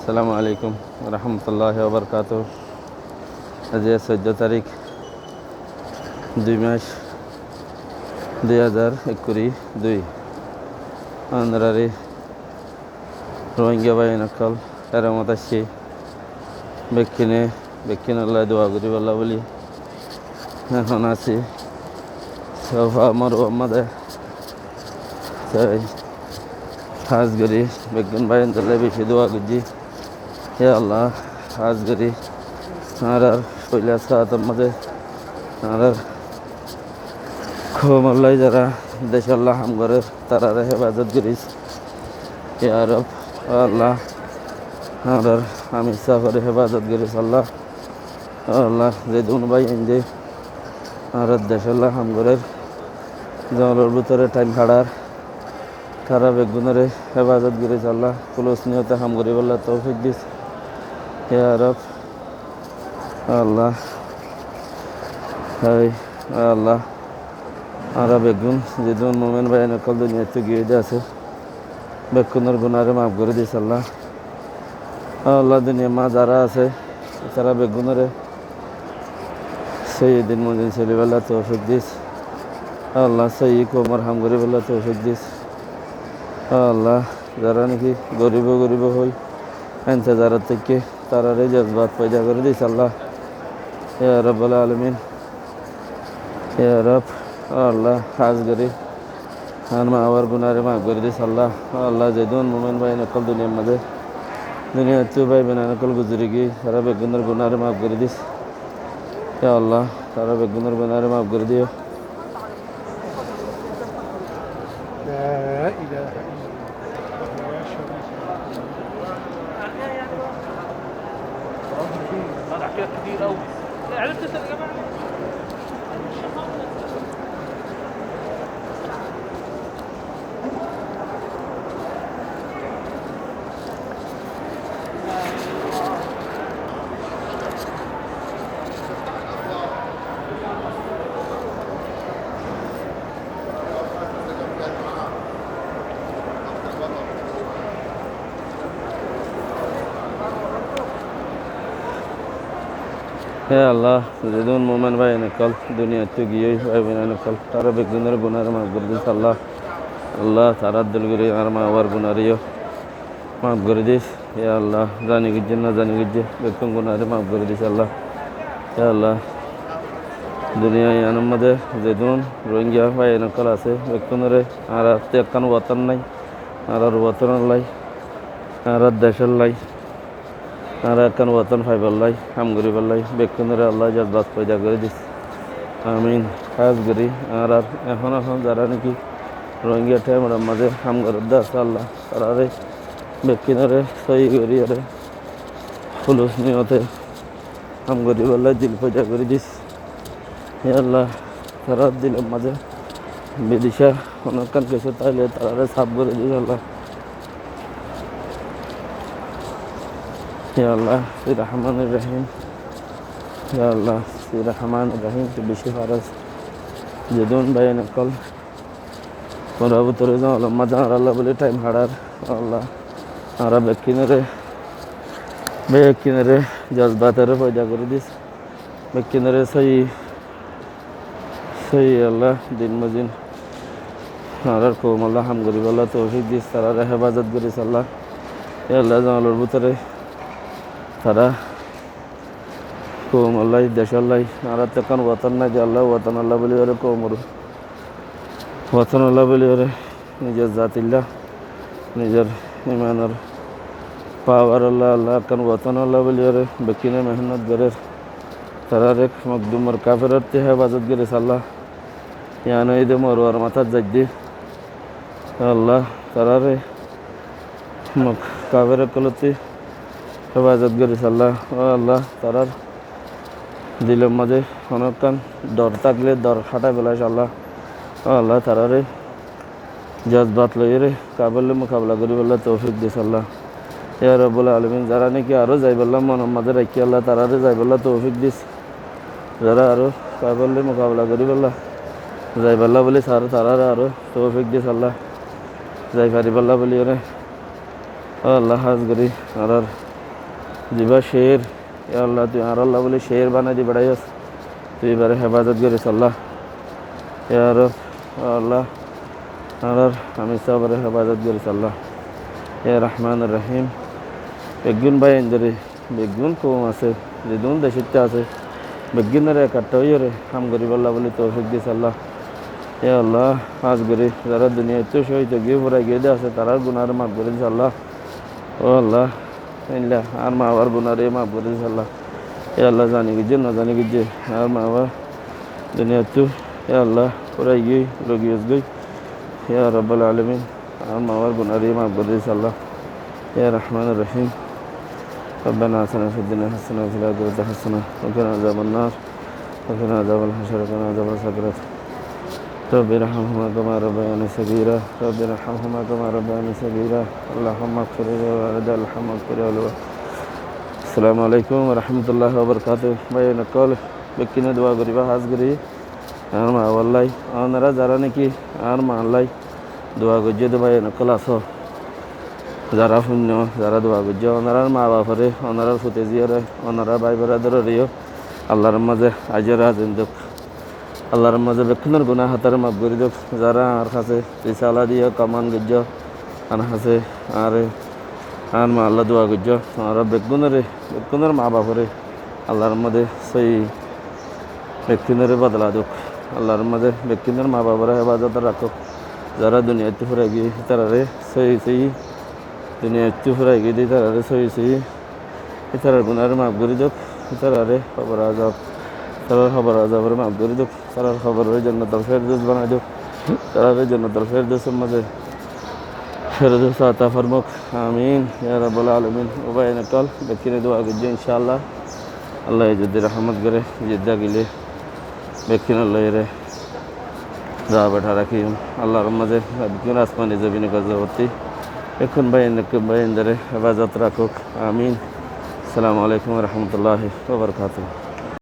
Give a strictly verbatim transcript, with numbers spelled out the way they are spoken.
Assalamu alaikum warahmatulláhi wabarakátuhu. Aijja soiddó tarík, dui mac, dui házar ekkuri dui. Añárar Rohingya báiyain ókkol, héramot aiccí, bekkúne, bekkúnolla dua goríbolla bóli ehón así Safa Marwar mazé. Toi hás gorí bekkún báiyain ókkole beci dua goijjí. Ya Allah, hás gorí añárar foila saator mazé añárar koumolla, zará decólla ham gorér, tarare hefazot goris. Ya Rob, Allah, añárar amir sábore hefazot goris, Allah. Allah, zedún báiyain ókkole añárar decólla ham gorér, zongolor bútore thaim haçar, tará beggúnore hefazot goris, Allah. Hulus niyote ham goríbolla toufik dis. Ya Rob, Allah, hái, Allah, añára beggún zedún mumin báiyain ókkol duniyaittú giyói de asé, bekkúnor gunáre maf gorí dis, Allah. Allah, duniyait zará asé, tará beggúnore sóiyi din mozin solíbolla toufik dis. Allah, sóiyi koumor ham goríbolla toufik dis. Allah, zará niki gorib gorib hoi intezarot táikke, tarare jozbat foida gorí dis, Allah. Ya Robbal Alamin, ya Rob, Allah, hás gorí añár ma babar gunáre maf gorí dis, Allah. Allah, zedún mumin báiyain ókkol duniyait mazé, duniyaittú bái boin ókkol guzori giyói, tará beggúnor gunáre maf gorí dis. Ya Allah, tará beggúnor gunáre maf gorí diyo. Hé Allah, zedún mumin báiyain ókkol duniyaittú giyói, bái boin ókkol, tará beggúnor gunáre maf gorí dis, Allah. Allah, tará dóilla gorí añár ma babar gunáre yó maf gorí dis. Ya Allah, zani goijjé, no zani goijjé, bekkún gunáre maf gorí dis, Allah. Ya Allah, duniyai yiánor mazé zedún Rohingya báiyain ókkol asé, bekkúnore, añárattú ekkán woton nái, añárar wotonolla, añárar decólla, añára ekkán woton faibolla, ham goríbolla, bekkúnore Allah jozbat foida gorí dis. Amin. Hás gorí añárar ehón ehón zará niki Rohingya thaimor mazé ham gorér de asé, Allah, tarare bekkúnore sóiyi gorí ore hulus niyote ham goríbolla dil foida gorí dis. Ya Allah, tarár dilor mazé bidisha honó ekkán kessú táile tarare saf gorí dis, Allah. Ya Allah, ya Rahmanir Rahim. Ya Allah, ya Rahmanir Rahim, tui beci faros. Zedún báiyain ókkol Koumolla bútore zongolor mazé añárálla bóli thaim haçar, Allah, añára bekkúnore, bekkúnore jozbatore foida gorí dis. Bekkúnore sóiyi, sóiyi, Allah, din mozin añárar koumolla ham goríbolla toufik dis, tarare hefazot goris, Allah. Ya Allah, zongolor bútore tará koumolla, decólla, añárattú ekkán woton nái de, Allah, wotonolla bóli ore koumor, wotonolla bóli ore nizor zatilla, nizor imanor pawarolla, Allah, ekkán wotonolla bóli ore bekkúne mehénnot gorér. Tarare Mokdumor kaferottú hefazot goris, Allah. Yián óilde Morwar matát zaidde. Allah, tarare Mok-, kafer ókkolottú hefazot goris, Allah. Ó Allah, tarár dilor mazé honó ekkán dor tákle dor hátai felais, Allah. Ó Allah, tarare jozbat loiyóre kafer loi mukabela goríbolla toufik dis, Allah. Ya Rabbul Alamin, zará niki aró zaibolla monor mazé raikké, Allah, tarare zaibolla toufik dis. Zará aró kafer loi mukabela goríbolla, zaibolla bóli sar, tarare aró toufik dis, Allah. Zai faribólla bóli ore. Ó Allah, hás gorí añárar Zibá cér, ya Allah, tui añárálla bóli cér banai di beçáiyos. Tui ibáre hefazot goris Allah. Ya Rob, ya Allah, añárar Amir sábore hefazot goris Allah. Ya Rahmanur Rahim, beggún báiyaindóre, beggún koum asé, zedún decótte asé, beggúnore ekattá óiyore ham goríbolla bóli toufik dis Allah. Ya Allah, hás gorí zará duniyaittú cóhid ói giyé, furai giyé de asé, tarár gunáre maf gorí dis Allah. Ó Allah, Endilla añár ma babár gunáre maf gorí dis Allah. Ya Allah, zani goijjé, no zani goijjé, añár ma baba duniyaittú, ya Allah, furai giyói, rogi ói giyói. Ya Rabbal Alamin, añár ma babár gunáre maf gorí dis Allah. Ya Rahmanur Rahim. ربنا آتنا في الدنيا حسنة وفي الآخرة حسنة وقنا عذاب النار. وقنا عذاب الحشر، وقنا عذاب السقرات. رب ارحمهما كما ربياني صغيرا. رب ارحمهما كما ربياني صغيرا. اللهم اغفر لوالدي، اللهم اغفر لوالدي. Assalamu alaikum wa rahmatullahi wa barakatuhu. Báiyain ókkol, bekkúne dua goríba, hás gorí añár ma babálla. Ónora zará niki añár ma babálla dua goijjó de báiyain ókkol asó, zará fúinno, zará dua goijjó, ónorar ma babáre, ónorar fute zíyore, ónorar bái beradororeyó Allar mazé aijjó razí dóuk. Allar mazé bekkúnor guná hátaré maf gorí dóuk. Zará añár hásé risala diyó, koment goijjó, añár hásé añáre, añár ma babálla dua goijjó, añára bekkúnore, bekkúnor ma babáre Allar mazé sóiyi bekkúnore bodola dóuk. Allar mazé bekkúnor ma babáre hefazot rakók. Zará duniyaittú furai giyé, ítarare sóiyi sóiyi, duniyaittú furai giyé de ítarare sóiyi sóiyi, ítarar gunáre maf gorí dóuk, ítarare kobor azab, ítarar kobor azabore maf gorí dóuk, ítarar koborore Jannatul Ferdos banai dóuk, ítarare Jannatul Ferdosor mazé Ferdos ata formók. Amin, ya Rabbal Alamin. Ó báiyain ókkol, bekkúne dua goijjó, incá Allah. Allah ye zodi rahmot goré, zodi agilé, bekkúnor loiyóre za beçá rakíyum. Allar mazé bekkún asmani zobinor gazabótti bekkún báiyain, bekkún báiyaindóre hefazot rakók. Amin. Assalamu alaikum wa rahmatullahi wa barakatuhu.